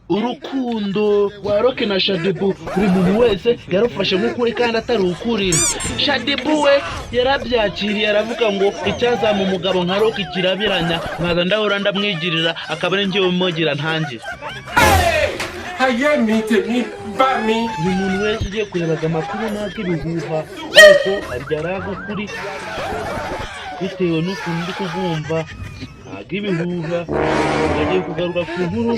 Urukundo rwa Rocky na Shaddyboo, buri muntu wese yarufashe nk'ukuri kandi atari ukuri. Shaddyboo we yarabyakiriye, aravuga ngo icyazama umugabo nka Rocky Kirabiranya, nkaza ndahora ndamwigirira, akaba ari njyewe umugira ntange. Ayé mi, tèmi bá mi. Buri muntu wese ugiye kurebaga amakuru ntabwo ibihuha, ariko harya ari ukuri bitewe n'ukuntu ndi kubwumva, ntabwo ibihuha. Bagiye kugaruka ku nkuru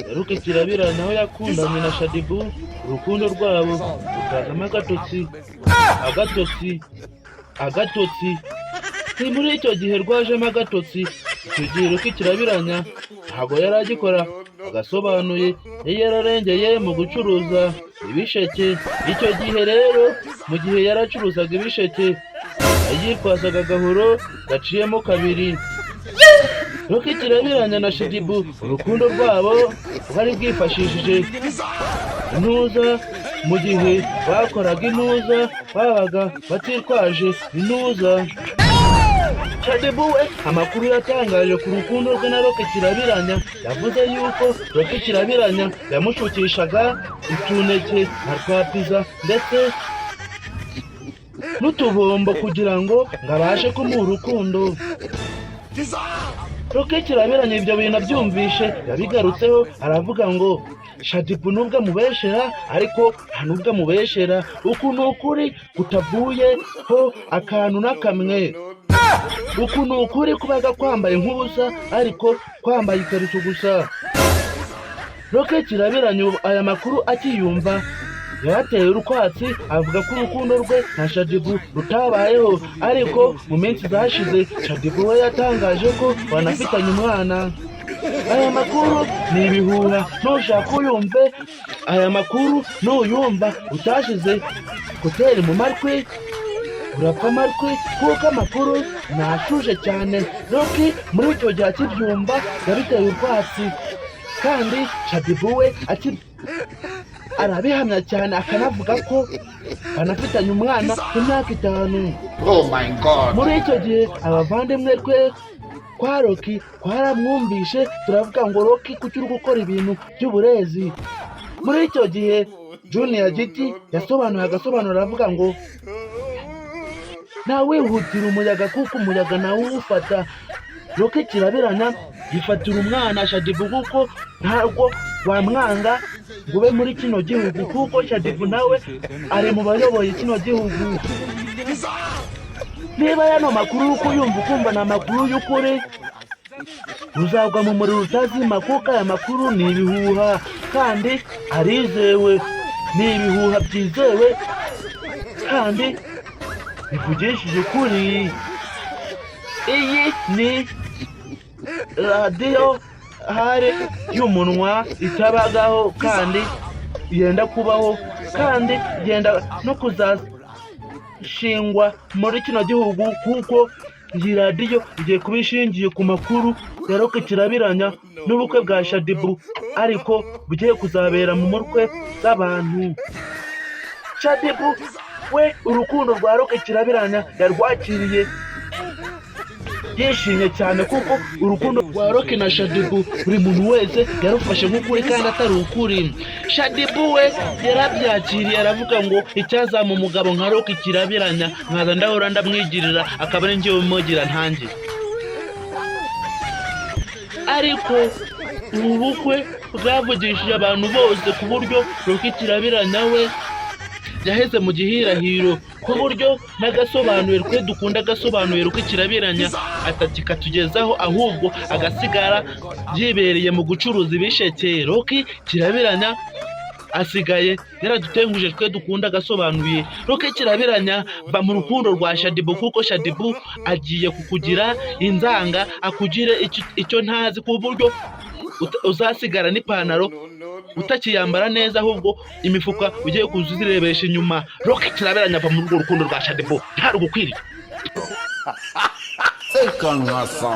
ya Rocky Kirabiranya, aho yakundanye na Shaddyboo, urukundo rwabo rukazamo agatotsi, agatotsi, agatotsi. Ni muri icyo gihe rwajemo agatotsi. Icyo gihe Rocky Kirabiranya ntabwo yari agikora agasobanuye, yari yararengeye mu gucuruza ibisheke. Icyo gihe rero, mu gihe yaracuruzaga ibisheke, yitwazaga agahoro gaciyemo kabiri. Rocky Kirabiranya na Shaddyboo, urukundo rwabo bwari bwifashishije intuza. Mu gihe bakoraga intuza, babaga batitwaje intuza. Shaddyboo we, amakuru yatangaje ku rukundo rwe na Rocky Kirabiranya, yavuze yuko Rocky Kirabiranya yamushukishaga utuneke na twa pizza ndetse n'utubombo kugira ngo abashe kumuha urukundo. Rocky Kirabiranya ibyo bintu abyumvishe, yabigarutseho, aravuga ngo Shaddyboo nubwo amubeshera, ariko nta nubwo amubeshera, uku ni ukuri kutavuyeho akantu na kamwe. Uku ni ukuri kubaga kwambaye nk'ubusa, ariko kwambaye ikariso gusa. Rocky Kirabiranya ubu aya makuru akiyumva, yarateye urwatsi, avuga ko urukundo rwe na Shaddyboo rutabayeho. Ariko mu minsi zashize, Shaddyboo we yatangaje ko banafitanye umwana. Aya makuru ni ibihuha, nushaka uyumve. Aya makuru nuyumva utashize écouteurs mu matwi, urapfa amatwi, kuko amakuru nashuje cyane. Rocky muri icyo gihe akibyumva yabiteye urwatsi, kandi Shaddyboo we arabihamya cyane, akanavuga ko banafitanye umwana w'imyaka 5. Oh my God. Muri icyo gihe, abavandimwe twe kwa Rocky twaramwumvishe, turavuga ngo: "Rocky, kuki uri gukora ibintu by'uburezi?" Muri icyo gihe Junior Giti yasobanuye, agasobanura, aravuga ngo ntawihutira umuyaga, kuko umuyaga nawe uwufata. Rocky Kirabiranya yifatira umwana Shaddyboo, kuko ntabwo wamwanga ngo ube muri kino gihugu, kuko Shaddyboo nawe ari mu bayoboye kino gihugu. Niba yano makuru uri kuyumva ukumva ni amakuru y'ukuri, uzagwa mu muriro utazima, kuko aya makuru ni ibihuha kandi arizewe. Ni ibihuha byizewe kandi bivugishije ukuri. Iyi ni radiyo hari y'umunwa itabagaho kandi yenda kubaho, kandi yenda no kuzashingwa muri kino gihugu, kuko iyi radiyo igiye kuba ishingiye ku makuru ya Rocky Kirabiranya n'ubukwe bwa Shaddyboo, ariko bugiye kuzabera mu mutwe z'abantu. Shaddyboo we, urukundo rwa Rocky Kirabiranya yarwakiriye yishimye cyane, kuko urukundo rwa Rocky na Shaddyboo, buri muntu wese yarufashe nk'ukuri kandi atari ukuri. Shaddyboo we yarabyakiriye, aravuga ngo icyazama umugabo nka Rocky Kirabiranya, nkaza ndahora ndamwigirira, akaba ari njyewe umugira ntange. Ariko ubu bukwe bwavugishije abantu bose, ku buryo Rocky Kirabiranya we yaheze mu gihirahiro, ku buryo n'agasobanuye twe dukunda agasobanuye Rocky Kirabiranya atakikatugezaho, ahubwo agasigara yibereye mu gucuruza ibisheke. Rocky Kirabiranya asigaye yaradutenguje twe dukunda agasobanuye. Rocky Kirabiranya, va mu rukundo rwa Shaddyboo, kuko Shaddyboo agiye kukugira inzanga, akugire icyo ntazi, ku buryo uzasigara n'ipantaro utakiyambara neza, ahubwo imifuka ugiye kuza uzirebesha inyuma. Rocky Kirabiranya, ava muri urwo rukundo rwa Shaddyboo, ntarugukwiriye. C'est comme ça.